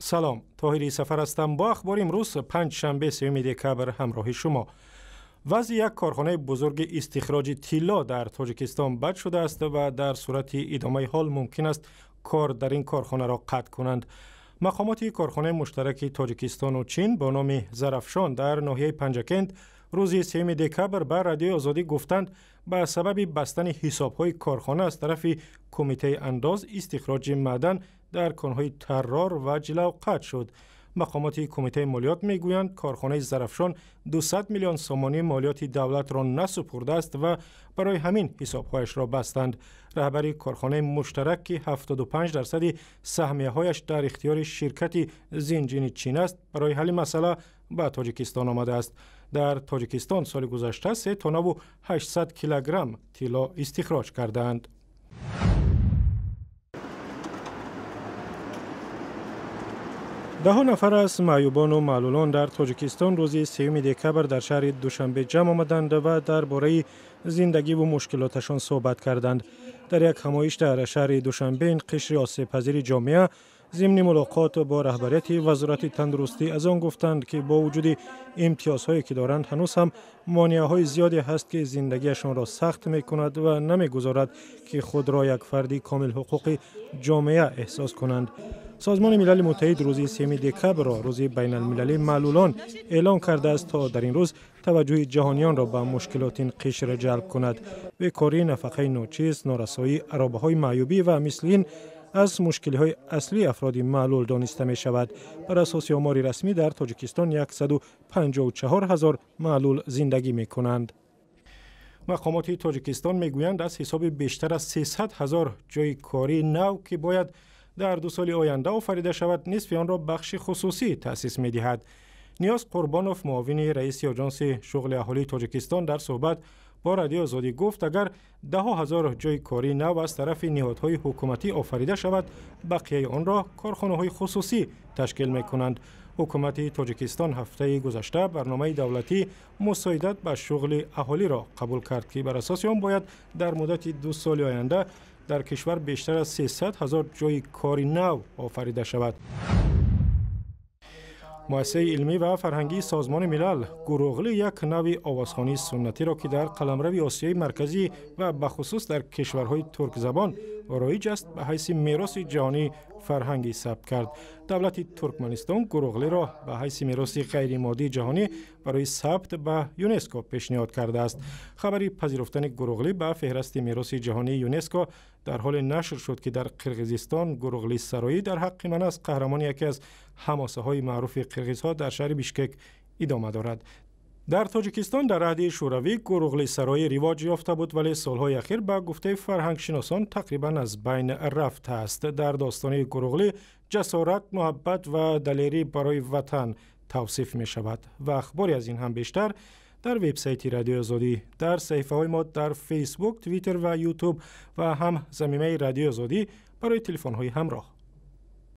Салом, Тоҳири Сафар ҳастам. Бо ахбори имрӯз панҷшанбе 3 декабр ҳамроҳи шумо. Вазъи як корхонаи бузурги истихроҷи тилло дар Тоҷикистон бад шудааст ва дар сурати идомаи ҳол мумкин аст кор дар ин корхонаро қатъ кунанд. Мақомоти корхонаи муштараки Тоҷикистону Чин бо номи Зарафшон дар ноҳияи Панҷакент рӯзи 3 декабр ба Радиои Озодӣ гуфтанд, ба сабаби бастани ҳисобҳои корхона аз тарафи Кумитаи андоз истихроҷи маъдан дар конҳои Таррор ва Ҷилав қатъ шуд. Мақомоти Кумитаи молиёт мегӯянд, корхонаи Зарафшон 200 миллион сомонӣ молиёти давлатро насупурдааст ва барои ҳамин ҳисобҳояшро бастанд. Раҳбари корхонаи муштарак, ки 75% саҳмияҳояш дар ихтиёри ширкати Зинҷини Чин аст, барои ҳалли масъала ба Тоҷикистон омадааст. Дар Тоҷикистон соли гузашта 3 тоннаву 800 килограмм тилло истихроҷ кардаанд. Даҳо нафар аз маъюбону маълулон дар Тоҷикистон рӯзи 3 декабр дар шаҳри Душанбе ҷамъ омаданд ва дар бораи зиндагиву мушкилоташон суҳбат карданд. Дар як ҳамоиш дар шаҳри Душанбе ин қишри осебпазири ҷомеа зимни мулоқот бо раҳбарияти Вазорати тандурустӣ аз он гуфтанд, ки бо вуҷуди имтиёзҳое ки доранд, ҳанӯз ҳам монеаҳои зиёде ҳаст, ки зиндагиашонро сахт мекунад ва намегузорад, ки худро як фарди комилҳуқуқи ҷомеа эҳсос кунанд. Созмони Милали Муттаҳид рӯзи 3 декабрро рӯзи байналмилалии маълулон эълон кардааст, то дар ин рӯз таваҷҷӯҳи ҷаҳониёнро ба мушкилоти ин қишр ҷалб кунад. Бекорӣ, нафақаи ночиз, норасоии аробаҳои маъюбӣ ва мисли ин аз мушкилиҳои аслии афроди маълул дониста мешавад. Бар асоси омори расмӣ дар Тоҷикистон 154 ҳазор маълул зиндагӣ мекунанд. Мақомоти Тоҷикистон мегӯянд, аз ҳисоби бештар аз 300 ҳазор ҷойи кории нав, ки бояд дар 2 соли оянда офарида шавад, нисфи онро бахши хусусӣ таъсис медиҳад. Ниёз Қурбонов, муовини раиси Оҷонси шуғли аҳолии Тоҷикистон, дар суҳбат бо Радиои Озодӣ гуфт, агар даҳо ҳазор ҷойи кории нав аз тарафи ниҳодҳои ҳукуматӣ офарида шавад, бақияи онро корхонаҳои хусусӣ ташкил мекунанд. Ҳукумати Тоҷикистон ҳафтаи гузашта барномаи давлатӣ мусоидат ба шуғли аҳолиро қабул кард, ки бар асоси он бояд дар муддати 2 соли оянда дар кишвар бештар аз 300 ҳазор ҷойи кори нав офарида шавад. Муассисаи илмӣ ва фарҳангии Созмони Милал Гуруғлӣ, як навъи овозхонии суннатиро, ки дар қаламрави Осиёи Марказӣ ва бахусус дар кишварҳои туркзабон роиҷ аст, ба ҳайси мероси ҷаҳонии фарҳангӣ сабт кард. Давлати Туркманистон Гуруғлиро ба ҳайси мероси ғайримоддии ҷаҳонӣ барои сабт ба ЮНЕСКО пешниҳод кардааст. Хабари пазируфтани Гуруғлӣ ба феҳрасти мероси ҷаҳонии ЮНЕСКО дар ҳоле нашр шуд, ки дар Қирғизистон Гуруғлӣ сароӣ дар ҳаққи ман аст қаҳрамони яке аз ҳамосаҳои маъруфи қирғизҳо дар шаҳри Бишкек идома дорад. Дар Тоҷикистон дар аҳди Шӯравӣ Гуруғлӣ сароӣ ривоҷ ёфта буд, вале солҳои ахир ба гуфтаи фарҳангшиносон тақрибан аз байн рафтааст. Дар достони Гуруғлӣ ҷасорат, муҳаббат ва далерӣ барои ватан тавсиф мешавад ва ахбори аз ин ҳам бештар дар вебсайти Радиои Озодӣ, дар саҳифаҳои мо дар Фейсбук, Твиттер ва Ютуб ва ҳам замимаи Радиои Озодӣ барои телефонҳои ҳамроҳ.